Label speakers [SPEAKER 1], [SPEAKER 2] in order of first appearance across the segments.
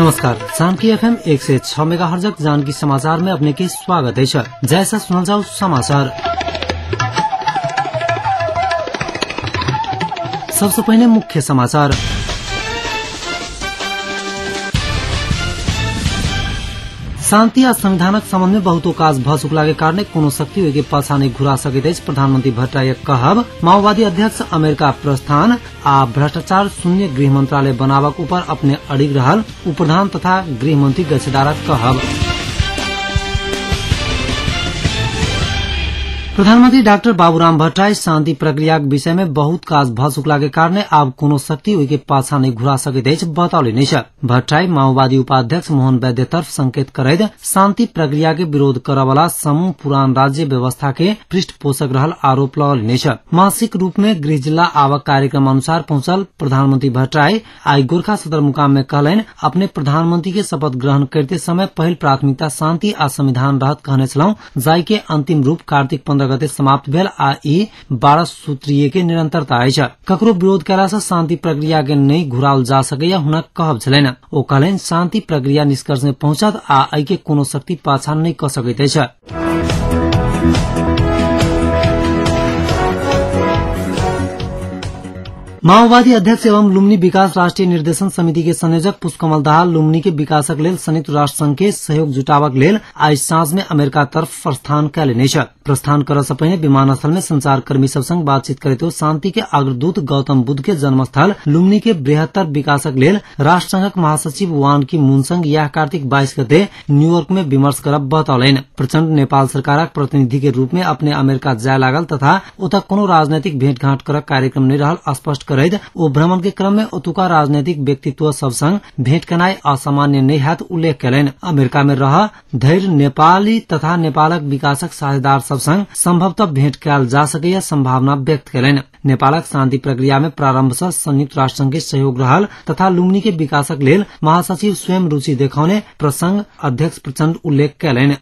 [SPEAKER 1] नमस्कार, जानकी एफएम 106 मेगाहर्जक जानकी समाचार में अपने के स्वागत है। जैसा सुनल जाओ समाचार। सबसे पहले मुख्य समाचार। शान्ति आ संविधानक सम्बन्ध में बहुतो काज भ चुकला के कारण कोनो शक्ति ओहि के पाछा नहि घुरा सकैत अछि, प्रधानमंत्री भट्टराई कहब। माओवादी अध्यक्ष अमेरिका प्रस्थान आ भ्रष्टाचार शून्य गृह मंत्रालय बनाबक ऊपर अपने अडिग रहल उपप्रधान तथा गृह मंत्री गच्छेदारक कहब। प्रधानमंत्री डाक्टर बाबूराम भट्टराई शांति प्रक्रियाक विषय में बहुत काज भ चुकला के कारण आब कोनो शक्ति ओहि के पाछा नहि घुरा सकैत अछि बतौलनि अछि। भट्टराई माओवादी उपाध्यक्ष मोहन वैद्य तरफ संकेत करैत शांति प्रक्रिया के विरोध करऽ वाला समूह पुरान राज्य व्यवस्था के पृष्ठपोषक रहल आरोप लगौलनि अछि। मासिक रूप में गृह जिल्ला आवक कार्यक्रम अनुसार पहुंचल प्रधानमंत्री भट्टराई आई गोरखा सदरमुकाम में कहलनि, अपने प्रधानमंत्री के शपथ ग्रहण करते समय पहिल प्राथमिकता शांति आ संविधान रहत कहने छलहुं, जाहि के अंतिम रूप कार्तिक 15 गते समाप्त भेल आ ई 12 सूत्रीय के निरंतरता अछि। ककरो विरोध कयला सँ शांति प्रक्रिया के नहि घुराओल जा सकैया हुनक कहब छलनि। ओ कहलनि, शांति प्रक्रिया निष्कर्ष में पहुंचत आ एहि के कोनो शक्ति पाछा नहि क सकैत अछि। माओवादी अध्यक्ष एवं लुम्बिनी विकास राष्ट्रीय निर्देशन समिति के संयोजक पुष्पकमल दाहाल लुम्बिनी के विकासक लेल संयुक्त राष्ट्र संघ के सहयोग जुटावक लेल आइ साँझ में अमेरिका तरफ प्रस्थान कयलनि अछि। प्रस्थान करऽ सँ पहिने विमानस्थल में संचारकर्मी सब संग बातचीत करैत शांति के अग्रदूत गौतम बुद्ध के जन्मस्थल लुम्बिनी के बृहत्तर विकासक लेल राष्ट्र संघक महासचिव वान की मून संग यह कार्तिक 22 गते न्यूयॉर्क में विमर्श करब बतौलनि। प्रचण्ड नेपाल सरकारक प्रतिनिधि के रूप में अपने अमेरिका जाय लागल तथा ओतऽ कोनो राजनैतिक भेंटघाट करक कार्यक्रम नहि रहल स्पष्ट करैत ओ भ्रमण के क्रम में ओतुका राजनैतिक व्यक्तित्व सब संग भेंट केनाइ असामान्य नहि हैत उल्लेख कयलनि। अमेरिका में रह धरि नेपाली तथा नेपालक विकासक साझेदार सब संग संभवतः भेंट कयल जा सकैया संभावना व्यक्त कयलनि। नेपालक शांति प्रक्रिया में प्रारंभ सँ संयुक्त राष्ट्र संघ के सहयोग रहल तथा लुम्बिनी के विकासक लेल महासचिव स्वयं रुचि देखौने प्रसंग अध्यक्ष प्रचण्ड उल्लेख कयलनि।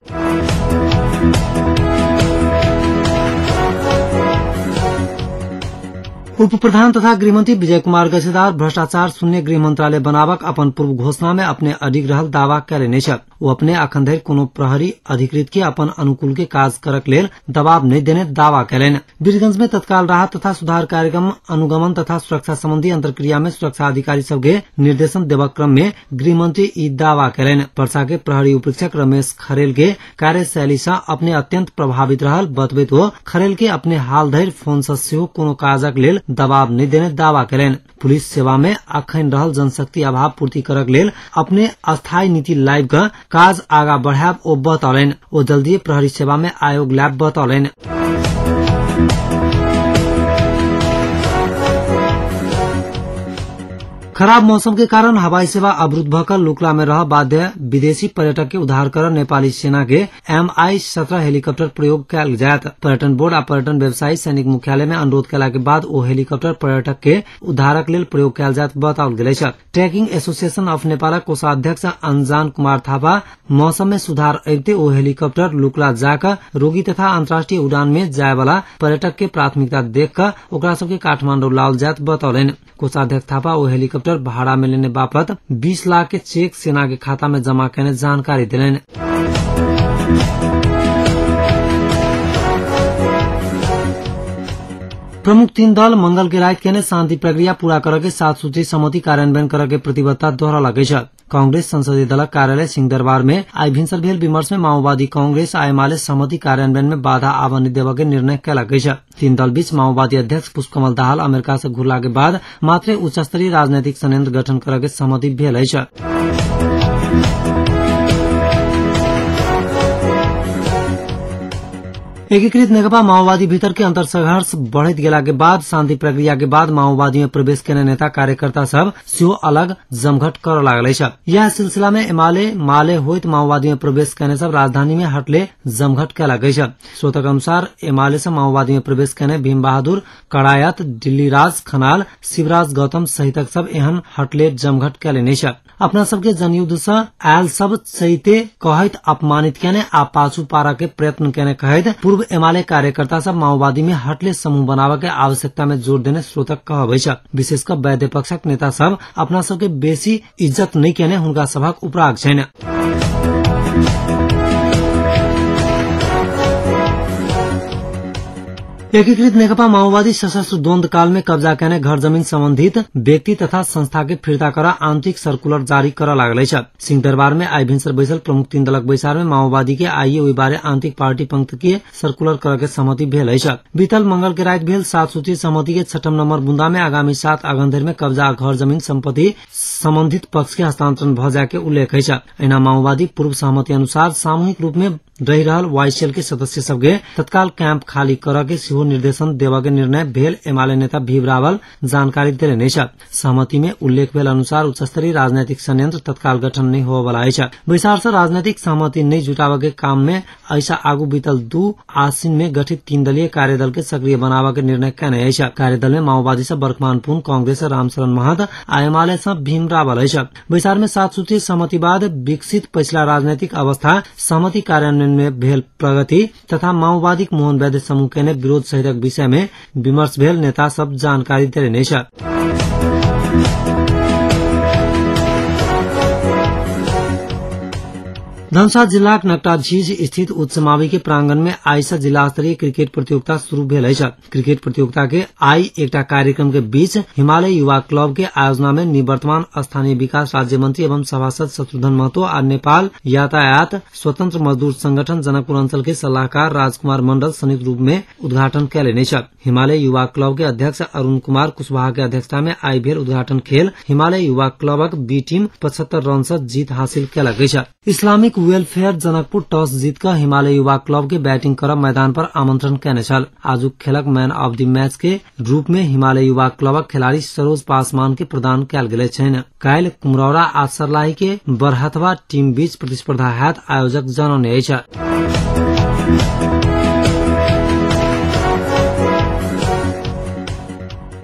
[SPEAKER 1] उप प्रधान तथा गृहमंत्री विजय कुमार गच्छेदार भ्रष्टाचार शून्य गृह मंत्रालय बनाबक अपन पूर्व घोषणा में अपने अडिग रहल दावा कयलनि अछि। ओ अपने अखन धरि कोनो प्रहरी अधिकृत के अपन अनुकूल के काज करक लेल दबाव नहि देने दावा कयलनि। वीरगंज में तत्काल राहत तथा सुधार कार्यक्रम अनुगमन तथा सुरक्षा संबंधी अंतर्क्रिया में सुरक्षा अधिकारी सब के निर्देशन देबक क्रम में गृहमंत्री ई दावा कयलनि। पर्सा के प्रहरी उपरीक्षक रमेश खरेल के कार्यशैली सँ अपने अत्यंत प्रभावित रहल बतबैत ओ खरेल के अपने हाल धरि फोन सँ सेहो कोनो काजक लेल दबाव नहि देने दावा कयलनि। पुलिस सेवा में अखन रहल जनशक्ति अभाव पूर्ति करक लेल अपने अस्थायी नीति लाबि कऽ काज आगा बढ़ायब ओ बतौलनि। ओ जल्दीए प्रहरी सेवा में आयोग लायब बतौलनि। खराब मौसम के कारण हवाई सेवा अवरुद्ध भऽ कऽ लुकला में रह बाध्य विदेशी पर्यटक के उद्धार कर नेपाली सेना के MI-17 helicopter प्रयोग कयल जायत। पर्यटन बोर्ड आ पर्यटन व्यवसायी सैनिक मुख्यालय में अनुरोध कयला के बाद ओ हेलीकॉप्टर पर्यटक के उद्धारक लेल प्रयोग कयल जायत बताओल गेल अछि। ट्रैकिंग एसोसिएशन ऑफ नेपालक कोषाध्यक्ष अंजान कुमार थापा मौसम में सुधार अबिते ओ हेलीकॉप्टर लुकला जाकऽ रोगी तथा अंतर्राष्ट्रीय उड़ान में जाय वाला पर्यटक के प्राथमिकता देख कऽ ओकरा सबके काठमांडू लाओल जायत बतौलनि। कोषाध्यक्ष थापा ओ हेलीकॉप्टर भाड़ा में लेने बापत 20 लाख के चेक सेना के खाता में जमा करने जानकारी दिलनि। प्रमुख तीन दल मंगल के राति केने शांति प्रक्रिया पूरा करऽ के 7 सूत्री सहमति कार्यान्वयन करऽ के प्रतिबद्धता दोहरौलक अछि। कांग्रेस संसदीय दलक कार्यालय सिंहदरबार में आई भिनसर भेल विमर्श में माओवादी कांग्रेस आ एमाले सहमति कार्यान्वयन में बाधा आबऽ नहि देबऽ के निर्णय कयलक अछि। तीन दल बीच माओवादी अध्यक्ष पुष्पकमल दाहाल अमेरिका से घुरला के बाद मात्रे उच्चस्तरीय राजनैतिक संयंत्र गठन करऽ के सहमति भेल अछि। एकीकृत नेकपा माओवादी भीतर के अंतर्संघर्ष बढ़ैत गेला के बाद शांति प्रक्रिया के बाद माओवादी में प्रवेश केने नेता कार्यकर्ता सब सेहो अलग जमघट करऽ लागल अछि। यह सिलसिला में एमाले माले होइत माओवादी में प्रवेश केने सब राजधानी में हटले जमघट कयलक अछि। स्रोतक अनुसार एमाले से माओवादी में प्रवेश केने भीम बहादुर कड़ायत, दिल्लीराज खनाल, शिवराज गौतम सहितक सब एहन हटले जमघट कयलनि अछि। अपना सबके जनयुद्ध से आयल सब चैते कहैत अपमानित केने आ पाछू पारा के प्रयत्न केने कहैत पूर्व एमाले कार्यकर्ता सब माओवादी में हटले समूह बनावे के आवश्यकता में जोर देने स्रोतक कहब अछि। विशेष क वैद्य पक्षक नेता सब अपना सबके बेसी इज्जत नहीं केने हुनका सभक उपराग छैन। एकीकृत नेकपा माओवादी सशस्त्र द्वन्द काल में कब्जा केने घर जमीन संबंधित व्यक्ति तथा संस्था के फिर्ता कर आंतरिक सर्कुलर जारी कर लागल अछि। सिंहदरबार में आइ भिन्सर बैसल प्रमुख तीन दलक बैसार में माओवादी के आइए ओहि बारे आंतरिक पार्टी पंक्ति के सर्कुलर कर के सहमति भेल अछि। बीतल मंगल के राति भेल 7 सूत्रीय सहमति के 6 नंबर बुंदा में आगामी 7 अगहन धरि में कब्जा घर जमीन सम्पत्ति संबंधित पक्ष के हस्तांतरण भ जाय के उल्लेख अछि। एहिना माओवादी पूर्व सहमति अनुसार सामूहिक रूप में रहि रहल वाईसेल के सदस्य सबके तत्काल कैंप खाली करऽ के सेहो निर्देशन देबऽ के निर्णय भेल एमाले नेता भीम रावल जानकारी देलनि अछि। सहमति में उल्लेख भेल अनुसार उच्चस्तरीय राजनैतिक संयंत्र तत्काल गठन नहि होबय अछि। बैसार से राजनैतिक सहमति नहि जुटाबऽ के काम में ऐसा आगू बीतल 2 आसिन में गठित 3 दलीय कार्यदल के सक्रिय बनाबऽ के निर्णय केने अछि। कार्यदल में माओवादी से बर्कमान पुन, कांग्रेस से रामशरण महत आ एमाले से भीम रावल अछि। बैसार में 7 सूत्रीय सहमति बाद विकसित पछिला राजनैतिक अवस्था, सहमति कार्यान्वयन में भेल प्रगति तथा माओवादी मोहन वैद्य समूह के विरोध सहितक विषय में विमर्श भेल नेता सब जानकारी देलनि अछि। धनुषा जिलाक नकटा झीझ स्थित उच्च मावि के प्रांगण में आइ से जिला स्तरीय क्रिकेट प्रतियोगिता शुरू भेल अछि। क्रिकेट प्रतियोगिता के आइ एकटा कार्यक्रम के बीच हिमालय युवा क्लब के आयोजना में निवर्तमान स्थानीय विकास राज्य मंत्री एवं सभासद शत्रुघ्न महतो आ नेपाल यातायात स्वतंत्र मजदूर संगठन जनकपुर अंचल के सलाहकार राजकुमार मंडल संयुक्त रूप में उद्घाटन कयलनि अछि। हिमालय युवा क्लब के अध्यक्ष अरुण कुमार कुशवाहा के अध्यक्षता में आइ भेल उद्घाटन खेल हिमालय युवा क्लबक बी टीम 75 रन से जीत हासिल कयलक अछि। इस्लामिक वेलफेयर जनकपुर टॉस जीत कऽ हिमालय युवा क्लब के बैटिंग करब मैदान पर आमंत्रण केने छल। आजुक खेलक मैन ऑफ the match के रूप में हिमालय युवा क्लबक खिलाड़ी सरोज पासवान के प्रदान कयल गेल छनि। काल्हि कुमरौरा आ सरलाही के बरहथवा टीम बीच प्रतिस्पर्धा हैत आयोजक जनौने अछि।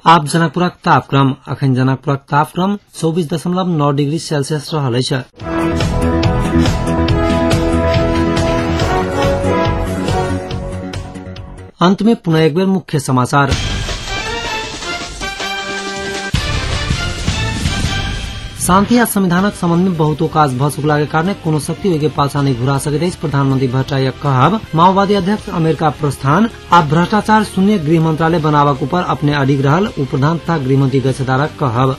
[SPEAKER 1] आब जनकपुरक तापक्रम। अखन जनकपुरक तापक्रम 24.9 डिग्री सेल्सियस रहल अछि। अंत में पुनः एक बेर मुख्य समाचार। शांति आ संविधानक संबंध में बहुतो काज भ चुकला के कारण कोनो शक्ति ओहि के पाछा नहि घुरा सकैत अछि, प्रधानमंत्री भट्टराई कहब। माओवादी अध्यक्ष अमेरिका प्रस्थान आ भ्रष्टाचार शून्य गृह मंत्रालय बनाबक ऊपर अपने अडिग रहल उप प्रधान तथा गृहमंत्री गच्छदारक कहब।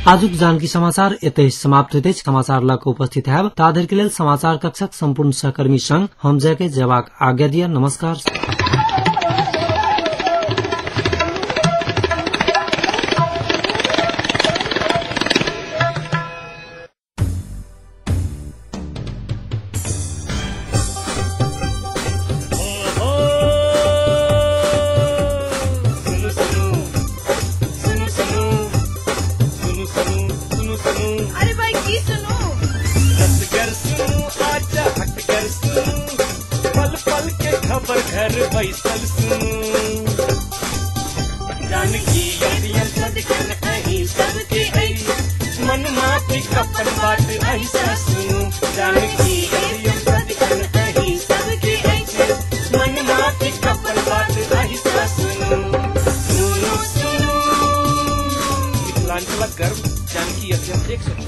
[SPEAKER 1] आजुक जानकी समाचार एतहि समाप्त होइत अछि। समाचार लऽ कऽ उपस्थित हैब ताधरि के लेल समाचार कक्षक संपूर्ण सहकर्मी संग हम जय जयबाक आज्ञा दिअ। नमस्कार।
[SPEAKER 2] मिथिलांचलक गर्व जानकी एफएम 104।